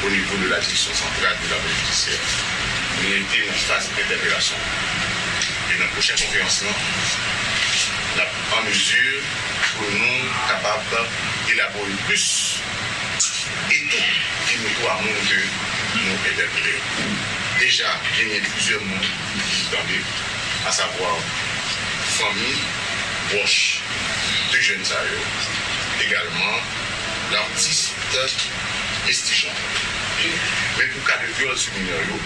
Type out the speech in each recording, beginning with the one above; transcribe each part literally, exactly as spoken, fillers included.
au niveau de la direction centrale de la police judiciaire. Nou rete nan faz entèpelasyon. E nan pwochen konferans lan, n ap an mezi pou nou kapab elabore plis etou di nou twa moun ke nou entèpele yo. Deja, genyen plizyè moun ki tande, asavwa fanmi pwòch de jèn sa yo, egalman latis Tèt Estijan. Men pou ka de vyòl sou minè yo,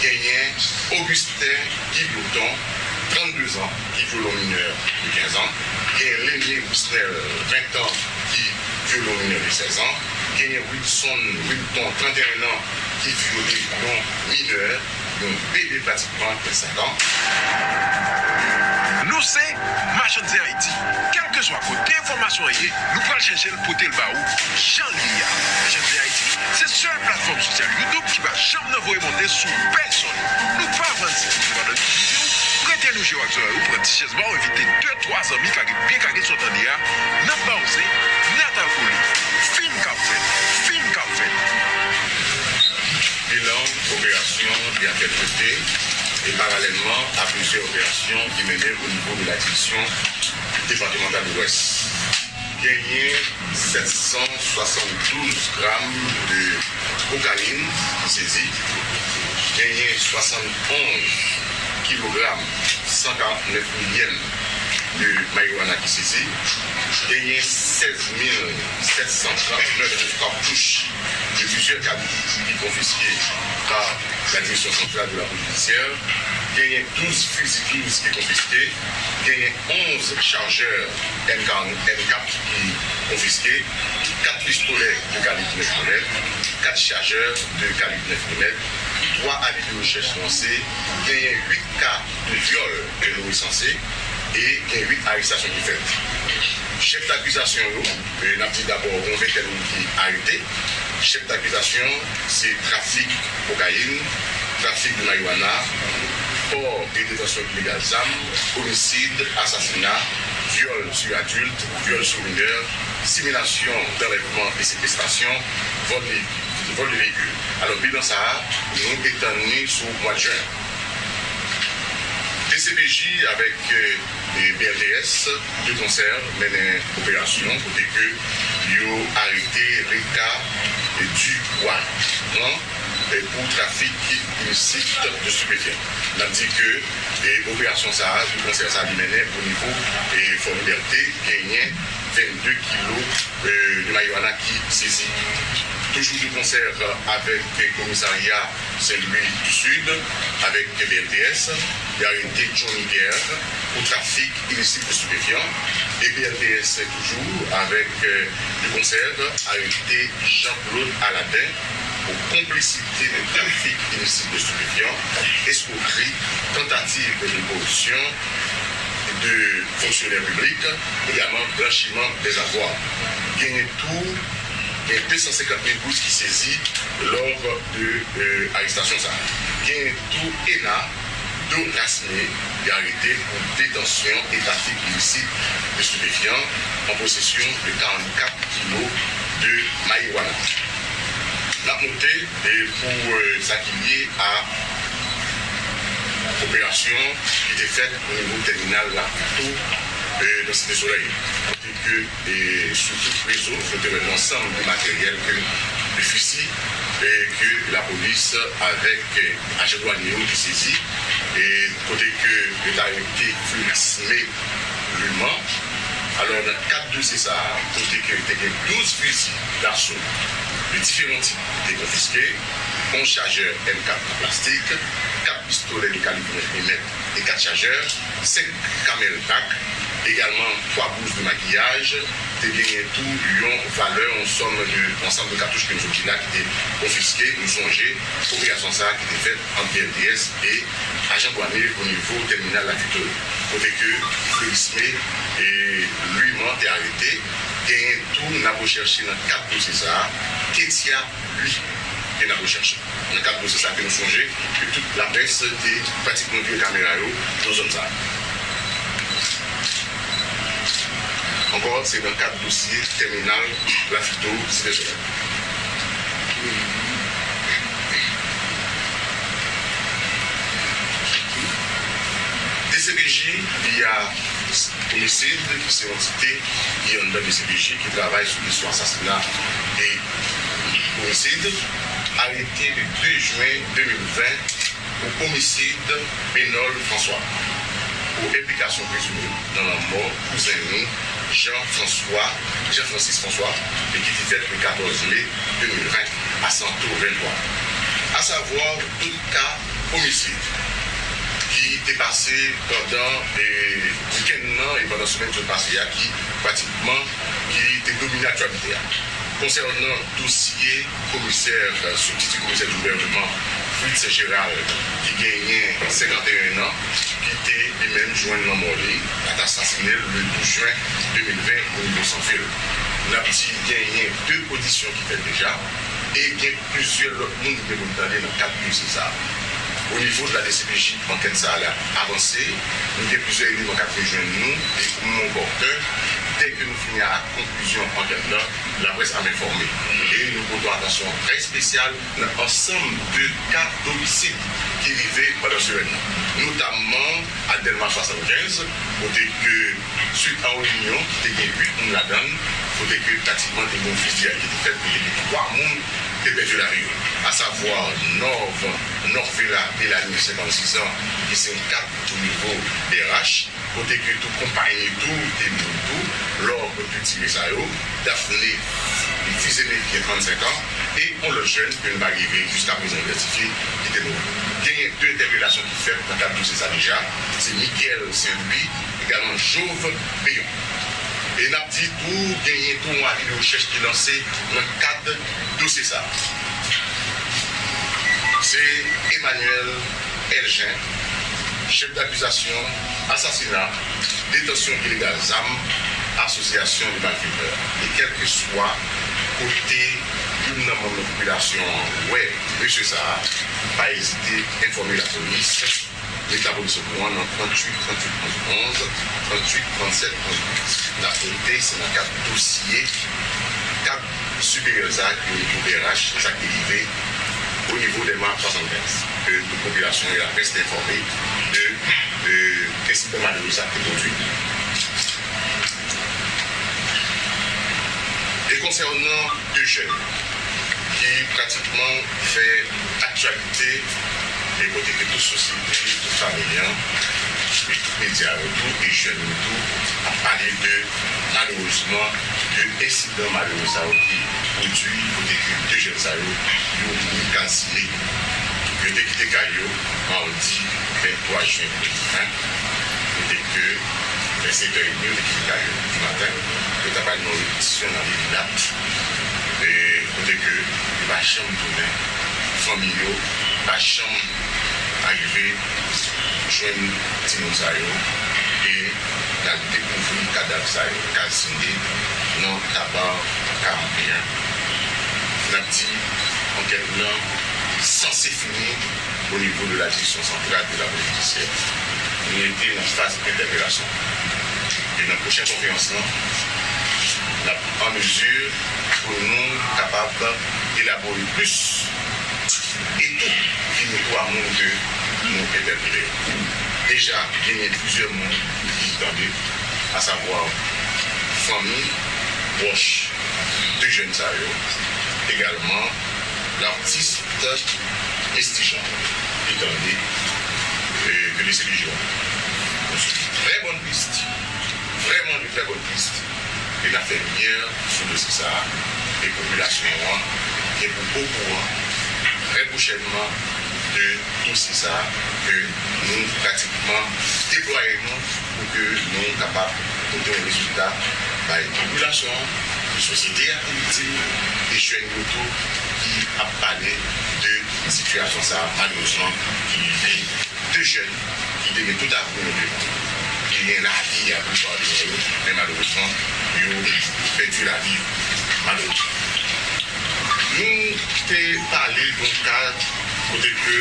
genyen Augustin Guy Blouton, trannde zan, ki vyole yon minè de kenz an, genyen Lenie Wisnel, ven an, ki vyole yon minè de sèz an, genyen Wilson Wilton, trannde en an, ki vyole yon minè, yon bebe pratikman de sèt an. Nou se Machann Zen Ayiti. Kèlkeswa kote enfòmasyon an ye, nou pral chèche l pote l ba ou jan l ye a. Machann Zen Ayiti se sèl platfòm sosyal YouTube ki pa janm nan voye monte sou pèsonn. Nou pa vann zen. Pandan nou vide w, prete nou je w ak zòrèy ou, pran ti chèz ba w, envite de twa zanmi kage byen kage sot ane a, n ap ba w zen, n a t al kole. Fim k ap fèt, fim k ap fèt. Bilan operasyon de afèkte e paralèlman a plizyè operasyon ki mennen o nivo de la division départementale de l'Ouest. Genyen sèt san swasanndouz gram de kokayin ki sezi, genyen swasannonz kilogram, san karannèf milyèm de marijuana ki sezi, genyen sèz mil sèt san trannèf katouch de plizyè kalib ki konfiske pa la Direction Centrale de la Police Judiciaire, genyen douz fizi douz ki konfiske, genyen onz chajè M karant, M kat ki konfiske, kat pistolè de kalib nèf milimèt, kat chajè de kalib nèf milimèt, twa avi de rechèch lanse, genyen uit ka de vyòl ke nou resanse e gen uit arestasyon ki fèt. Chèf dakizasyon yo, e n ap di dabò yon ventèn moun ki arete. Chèf dakizasyon se trafik kokayin, trafik de marijuana, pò e detansyon ilegal zam, omisid, asasina, vyòl sou adilt, vyòl sou minè, similasyon danlèvman e sekestrasyon, vòl de, vòl de veyikil. Alò, bilan sa a, nou etann li sou mwa jen. D C P J avèk, e, e B L T S de konsè mennen operasyon kote ke yo arete Rika Dubois, e, pou trafik ilisit de stupéfiant. N ap di ke, e, operasyon sa a, de konsè sa a, li mennen o nivo, e, Fò Libète, genyen vennde kilo, e, de marijuana ki sezi. Toujou de konsè avèk komisarya Sen Lwi di Sid, avèk B L T S, y arete Johnny Guerre pou trafik ilisit de stupéfiant. E B L T S toujou avèk, e, de konsè, arete Jean-Claude Aladin pou konplisite de trafik ilisit de stupéfiant, eskwokri, tantativ de koripsyon de fonksyonè piblik, egalman blanchiman dèzavwa. Genyen tou, gen de san senkant mil goud ki sezi lò de, e, arestasyon sa a. Genyen tou E N A, Dorcas May, ki arete pou detansyon e trafik ilisit de stupéfiant, an posesyon de karannkat kilo de marijuana. N ap note, e, pou, e, sa ki lye a operasyon ki te fèt o nivo tèminal Lafito, e, nan Site Solèy, kote ke, e, sou tout rezo, nou te wè yon ansanm de materyèl ke de fizi, e, ke lapolis avèk, e, ajan dwanye yo te sezi, e, kote ke yo te arete Flerisme Luman. Alò, nan kad dosye sa a, kote ke te gen douz fizi daso de diferan tip te konfiske, yon chajè M kat an plastik, kat pistolè de kalib nèf milimèt e kat chajè, senk Camel Pack, egalman twa bouz de makiyaj, te genyen tou yon valè, yon sòm de ansanm de katouch ke nou sot di la ki te konfiske. Nou sonje operasyon sa a ki te fèt ant B L T S e ajan dwanye o nivo tèminal Lafito, kote ke Flerisme e Luman te arete. Genyen tou, n ap rechèche nan kad dosye sa a, Ketia Louis ke n ap rechèche. Nan kad dosye sa a, ke nou sonje ke tout laprès te pratikman vire kamera yo nan zòn sa a. Ankò, se nan kad dosye tèminal Lafito, Site Solèy. D C P J, li a omisid, ki se yon antite ki anndan D C P J, ki travay sou kesyon asasina e omisid, arete le de jen de mil ven pou omisid Benol François, pou enplikasyon prezime nan lanmò kouzen nou, Jean François, Jean Francis François, e ki te fèt le katòz me de mil ven a Santo venntwa. Asavwa, tout ka omisid ki te pase pandan, e, wikenn nan e pandan semèn ki sot pase a, ki pratikman, ki te domine aktyalite a. Konsènan dosye komisè, sibtiti komisè di gouvènman, Fritz Gérald, ki genyen senkanteyen an, ki te li menm jwenn lanmò li, asasinen l le douz jen de mil ven o nivo Sanfil. N ap di genyen de odisyon ki fèt deja, e gen plizyè lòt moun ki gen pou n tande nan kad dosye sa a. O nivo de la D C P J, ankèt sa a l ap avanse. Nou gen plizyè eleman k ap rejwenn nou, e pou moman opòtèn, dèke nou fini ak konklizyon ankèt la, laprès ap enfòme. E nou pote yon atansyon trè espesyal nan ansanm de ka domisid ki rive pandan semèn nan, notamman a Dèlma swasannkenz, kote ke, swit a yon reyinyon ki te gen uit moun ladan l, kote ke pratikman te gen yon fiziyad ki te fèt, kote ke twa moun te pèdi lavi yo, asavwa Nòv, Nòvela Melanie, senkann sis an, ki se yon kad o nivo D R H, kote ke tou konpay li tou te mouri tou, lò ke tire sa yo, Daphné Fizeme ki gen trannsenk an, e yon lòt jèn ke n pa rive jiskaprezan idantifye ki te mouri. Genyen de entèpelasyon ki fèt nan kad dosye sa deja, se Miguel Saint-Louis, egalman Jove Peyon. E n ap di tou, genyen tou yon avi de rechèch ki lanse nan kad dosye sa. Se Emmanuel Elgen, chèf dakizasyon, asasina, detansyon ilegal zam, asosyasyon de malfetè. E kèlkeswa kote youn nan manm nan popilasyon an wè mesye sa a, pa ezite enfòme lapolis, met lapolis okouran nan tranntuit tranntuit onz onz, tranntuit trannsèt onz onz. N ap note, se nan kad dosye, kad siperyè sa a ki o nivo D R H, sa ki rive o nivo Dèlma swasannkenz, ke tout popilasyon e laprès te enfòme de, de ensidan malere sa ki te pwodui. E konsènan de jèn ki pratikman fè aktyalite, e kote ke tout sosyete, tout fanmi an, e tout medya yo tou, e jèn yo tou, ap pale de, malerezman, de ensidan malere sa yo ki pwodui, kote ke de jèn sa yo, yo mouri kalsine. Yo te kite kay yo madi venntwa jen de mil ven, kote ke vè sèt è edmi yo te kite kay yo di maten, yo t ap al nan yon repetisyon nan Livinat, e kote ke yo pa janm tounen, fanmi yo pa janm arive jwenn timoun sa yo, e n al dekouvri kadav sa yo kalsine nan Tabar karanteyen. N ap di, ankèt lan sanse fini o nivo de la Direksyon Santral de la Polis Jidisyè. Nou rete nan faz entèpelasyon. E nan pwochen konferans lan, n ap an mezi pou nou kapab elabore plis e tou vin otouwa moun ke nou entèpele yo. Deja, genyen plizyè moun ki tande, asavwa fanmi, pwòch de jèn sa yo, egalman latis Miss Tijan, ki tande, e, ke de seleji an. Donk, se yon trè bòn pis, vrèman yon trè bòn pis, e n ap fè limyè sou dosye sa a, e popilasyon an gen pou okouran trè pwochènman de dosye sa a, ke nou pratikman deplwaye nou pou ke nou kapab pote yon rezilta bay popilasyon an, sosyete a ki viktim, e jèn yo tou ki ap pale de sitiyasyon sa a, malerezman, ki rive de jèn ki te gen tout avni yo devan, ki gen lavi a boulva devan yo, men malerezman, yo pèdi lavi yo, malerezman. Nou te pale de yon ka kote ke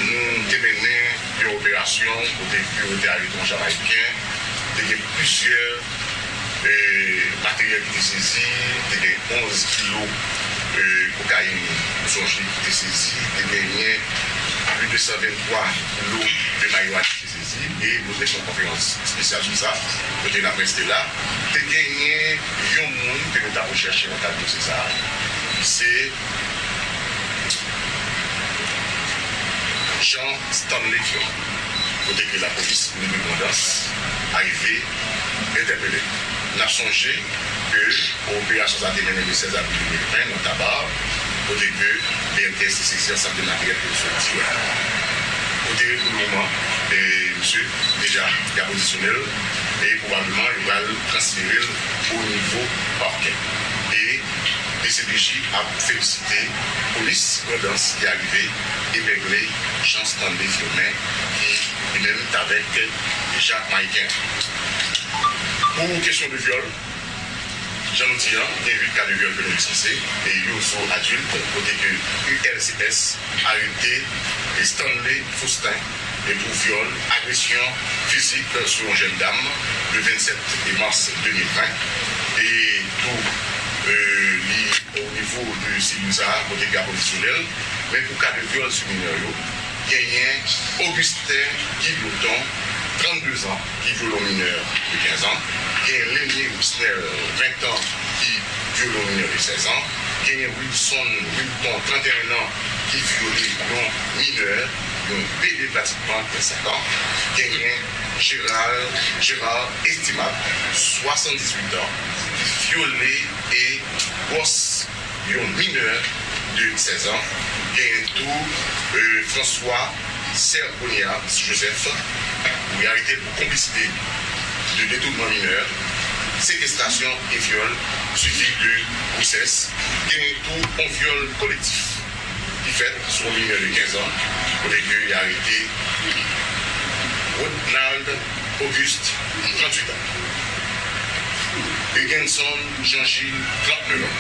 nou te mennen yon operasyon kote ke yo te arete yon Jamayiken, te gen plizyè, e, materyèl ki te sezi, te gen onz kilo, e, kokayin, nou sonje, ki te sezi, te genyen Plis de san venntwa kilo de marijuana ki te sezi, e nou te fè yon konferans espesyal sou sa, kote laprès te la. Te genyen yon moun ke nou t ap rechèche nan kad dosye sa a. Se Jean Stanley Fion, kote ke lapolis Louis Grandans arive entèpele. N ap sonje ke operasyon sa a te mennen le sèz avril de mil ven nan Taba, kote ke B M T S te sezi ansanm de materyèl ke nou sot di wè a. Kote pou le moman, e, misye deja, y ap odisyone l, e pwobableman, yo pral transfere l o nivo pakè. E D C P J ap felisite polis Grandans ki arive epegle Jean Stanley Firmin, ki li menm t avèk Jamayiken. Pou kesyon de vyòl, jan nou di a, gen uit ka de vyòl ke nou resanse, e youn sou adilt, kote ke U L C S arete Stanley Faustin, e pou vyòl, agresyon fizik sou yon jèn dam, le vennsèt mas de mil ven, e tou, e, li o nivo de selil sa a, kote ke ap odisyone l, men pou ka de vyòl sou minè yo, genyen Augustin Guy Lurton, trannde zan, ki vyole yon minè de kenz an, genyen Lenny Rusnel, ven an, ki vyole yon minè de sèz an, genyen Wilson Wilton, trannteyen an, ki vyole yon minè, yon bebe pratikman, de senk an, genyen Gérald, Gérard Estimable, swasanndizuit an, ki vyole e bwòs yon minè de sèz an, genyen tou, e, François Sergonia Joseph, pou y arete l pou konplisite de detounman minè, sekestrasyon e vyòl suivi de gwosès. Genyen tou yon vyòl kolektif ki fèt sou yon minè de kenz an, kote ke y arete Rodnald Auguste, tranntuit an. Hugenson Jean Gilles, trannnev an.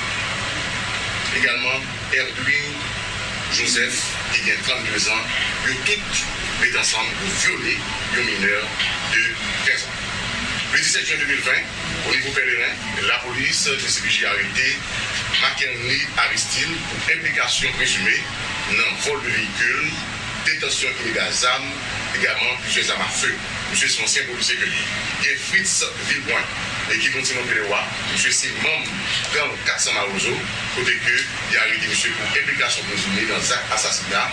Egalman, Erdwin Joseph, ki gen trannde zan, yo tout met ansanm pou vyole yon minè de kenz an. Le disèt jen de mil ven, o nivo Pèleren, lapolis D C P J arete Makenly Aristil pou enplikasyon prezime nan vòl de veyikil, detansyon ilegal zam, egalman plizyè zam afe. Misye se yon ansyen polisye ke li ye. Gen Fritz Vilbrun, e ki kontinye ope le wa. Misye se manm gang kat san Mawozo, kote ke y arete misye pou enplikasyon prezime nan zak asasina,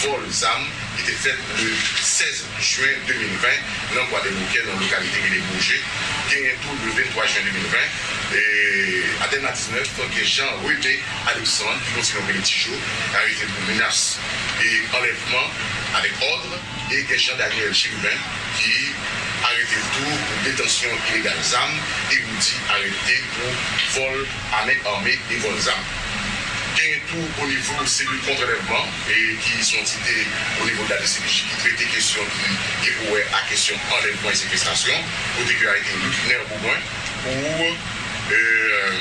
vòl zam, ki te fèt le sèz jen de mil ven nan Kwadèboukè, nan lokalite rele Boje. Genyen tou le venntwa jen de mil ven, e, Adelma diznèf, gen Jean René Alexandre, ki kontinye rele Ti Jo, arete pou menas e anlèvman avèk òd, e gen Jean Daniel Chérubin, ki arete tou pou detansyon ilegal zam, e Roody arete pou vòl a men ame e vòl zam. Genyen tou o nivo selil kont anlèvman, e ki se yon antite o nivo de la D C P J ki trete kesyon ki gen pou wè a kesyon anlèvman e sekestrasyon, kote ke arete Luckner Beaubrun pou, e,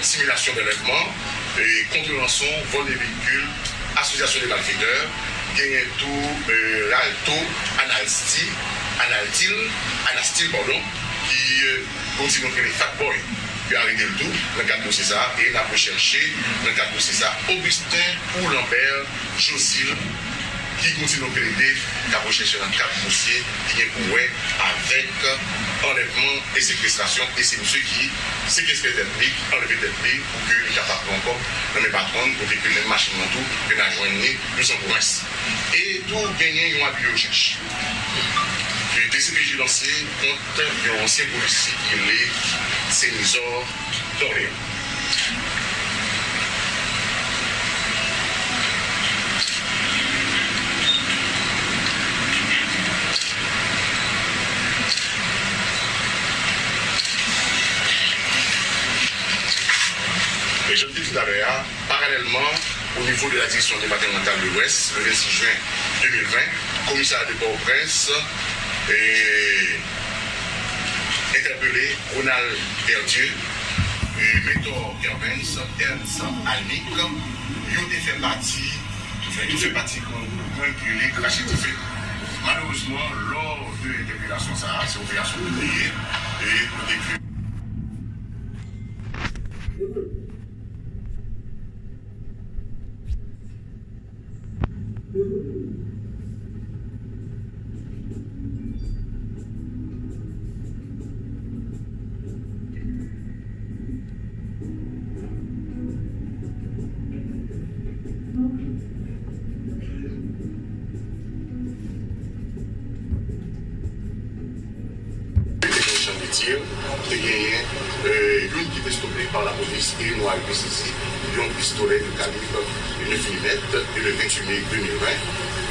similasyon d'anlèvman, e, kont ranson, vòl de veyikil, asosyasyon de malfetè, genyen tou, e, Ralto Analsti, Analtil, Anastil, padon, ki, e, kontinye rele Fat Boy. Yo arete l tou nan kad dosye sa a, e n ap rechèche nan kad dosye sa a Augustin ou Lambert Josil, ki kontinye plede k ap rechèche nan kad dosye ki gen pou wè avèk anlèvman e sekestrasyon, e se misye ki sekestre tèt li, anleve tèt li, pou ke li kapab pran kòb nan men patwon l, kote ke menm machin nan tou, ke n a jwenn li, nou san pwomès. E tou genyen yon abi de rechèch ke D C P J lanse kont yon ansyen polisye ki rele Senizor Dorlean. E jan m te di talè a, paralèlman, o nivo de la Direction Départementale de l'Ouest, le vennsis jen de mil ven, komisarya de Pòtoprens, e, entèpele Ronald Verdier, e, Mentor Kervens, Ernst Alnick, yo te fè pati, yo fè pati yon gwoup ki rele Krache Dife. Malerezman, lò de entèpelasyon sa a, se operasyon ki te ye, e kote ke. Dekoule. Dekoule. Tir, te genyen, euh, youn ki te stope pa lapolis e nou arive sezi yon pistolè de kalib nèf milimèt e le venntuit me de mil ven,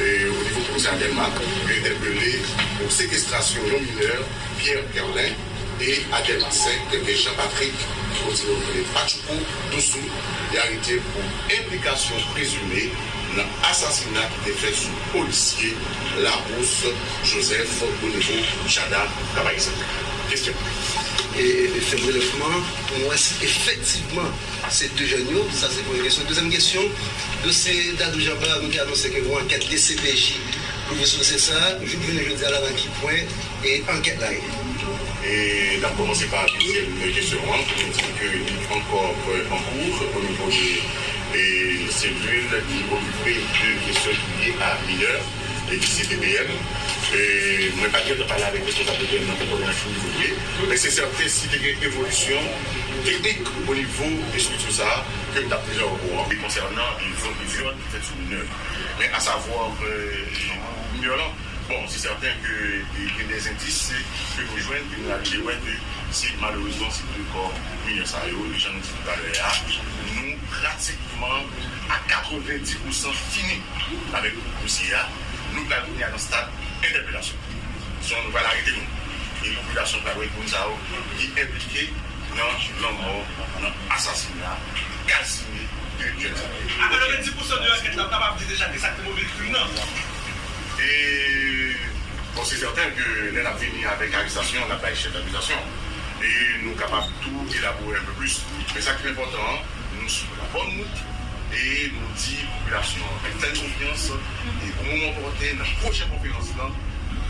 euh, o nivo komisarya Dèlma, yo entèpele pou sekestrasyon yon minè, Pierre Kerlin, e Adelma senk, Jean Patrick, ki kontinye rele Patchouko, Dousou, y arete pou enplikasyon prezime nan asasina ki te fèt sou polisye Labous Joseph o nivo Chada Kabayizan. Kesyon. E, e fè relèvman pou nou wè si efektivman se de jèn yo. Sa se premye kesyon. Dezyèm kesyon, dosye Dadou Jean Bart, nou te anonse ke yon ankèt D C P J louvri sou dosye sa a. Jouk jounen jodi a la, nan ki pwen e ankèt la ye? E n ap kòmanse pa dezyèm kesyon an, pou nou di ke li ankò, euh, an kou o nivo de, e, selil ki okipe de kesyon ki lye a minè, e ki se T P M. E mwen pa t gentan pale avèk responsab T P M nan pou konnen nan ki nivo li ye. Men se sèten, si te gen evolisyon teknik o nivo estrikti sa a, ke m t ap deja okouran. E konsènan, e, vyòl ki fèt sou minè. Men asavwa, euh, minè lan, bon, se sèten ke, e, gen de endis ke nou jwenn, ke nou arive wè ke se malerezman se de kò minè sa yo, e jan nou di talè a, nou pratikman a katrevenndis pousan fini avèk dosye a. Nou pral kounye a nan stad entèpelasyon. Son nou pral arete moun. E popilasyon pral wè moun sa yo ki enplike nan lanmò, nan asasina, kalsine de jèn. Katrevenndis pousan de ankèt la, w kapab di deja ki sa k te move krim nan? E, bon, se sèten ke lè n ap vini avèk arestasyon, n ap bay chèf akizasyon. E nou kapab tou elabore enpe plis. Men sa ki enpòtan an, nou sou la bòn wout e nou di popilasyon an fè n konfyans e o moman opòten, nan pwochen konferans lan,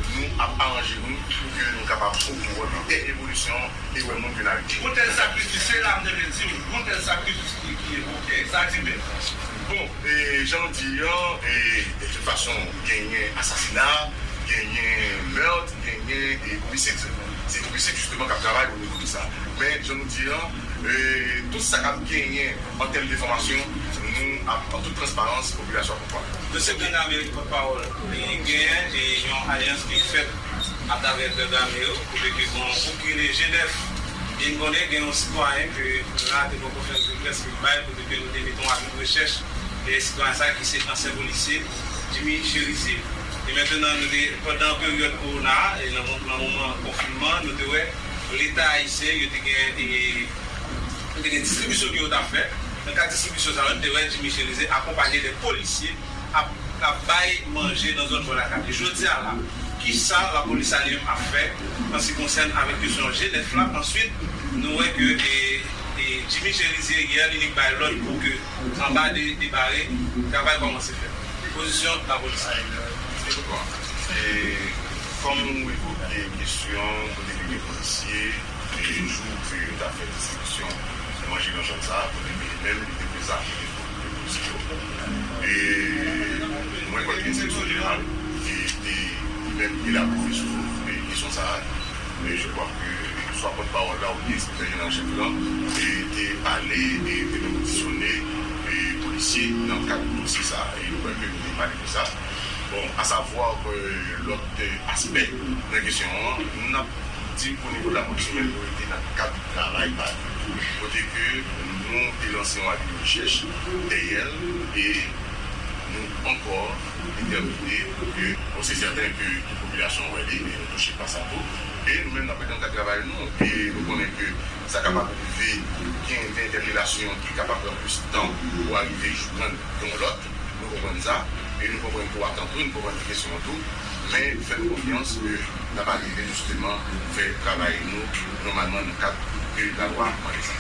nou ap aranje nou pou ke nou kapab okouran de evolisyon e wè moun ke n arete. Kote l sakrifye, se la m te vle di w, kote l sakrifye ki, ki evoke, sa di byen. Bon, e jan nou di an, e, de tout fason, genyen asasina, genyen mèt, genyen, e, omisid. Se omisid, jisteman, k ap travay o nivo de sa. Men, jan nou di an, e, tout sa k ap genyen an tèm de enfòmasyon, nou ap, an tout transparans, popilasyon ap okouran. Mesye Grandame, pòtpawòl, li genyen, e, yon alyans ki fèt atravè Grandame yo, kote ke gon gwoup ki rele G nèf. E n konnen gen yon sitwayen ke la te poko fè yon reprès ki bay, kote ke nou te mete yon avi de rechèch, e sitwayen sa ki se ansyen polisye Jimmy Cherizier. E mentnan, nou te, pandan peryòd kowona a, e nan, nan moman konfinman, nou te wè Leta ayisyen, yo te gen, e, yo te gen distribisyon ke yo t ap fè. Nan kad distribisyon sa yo, nou te wè Jimmy Cherizier akonpaye de polisye ap, ap bay manje nan zòn Bò Lakay. Jodi a la, kisa lapolis la li menm ap fè an se ki konsène avèk kesyon G nèf la? Answit, nou wè ke, e, e, Jimmy Cherizier yè, li, li bay lòd pou ke anba de, de bare, travay kòmanse fèt. Pozisyon lapolis la. Bon, e, kòm ou evoke kesyon kote ke gen polisye, e jou ke yo t ap fè distribisyon manje nan zòn sa a, kote ke li menm li te prezan ak de polisye yo. E mwen kwè ke Enspeksyon Jeneral te, te li menm elabore sou, e, kesyon sa a. Men je crois que swa pòtpawòl la oubyen enspektè jeneral chèf lan, e, te pale e te menm odisyone, e, polisye nan kad dosye sa a. E nou kwè ke nou te pale de sa. Bon, asavwa, e, lòt, e, aspè nan kesyon an, n ap di o nivo de lapolis nou menm nou rete nan kad travay pa nou. Kote ke nou te lanse yon avi de rechèch dèyè l e nou ankò detèmine pou ke, bon, se sèten ke popilasyon an wè li, e nou touche pa sa tou. E nou menm, n ap rete nan kad travay nou, e nou konnen ke sa kapab rive gen de entèpelasyon ki kapab pran plis tan pou arive jwenn yon lòt. Nou konprann sa, e nou konprann tou atant tou, nou konprann kesyon an tou, men fè nou konfyans ke n ap arive jisteman fè travay nou nòmalman nan kad ke lalwa mande sa.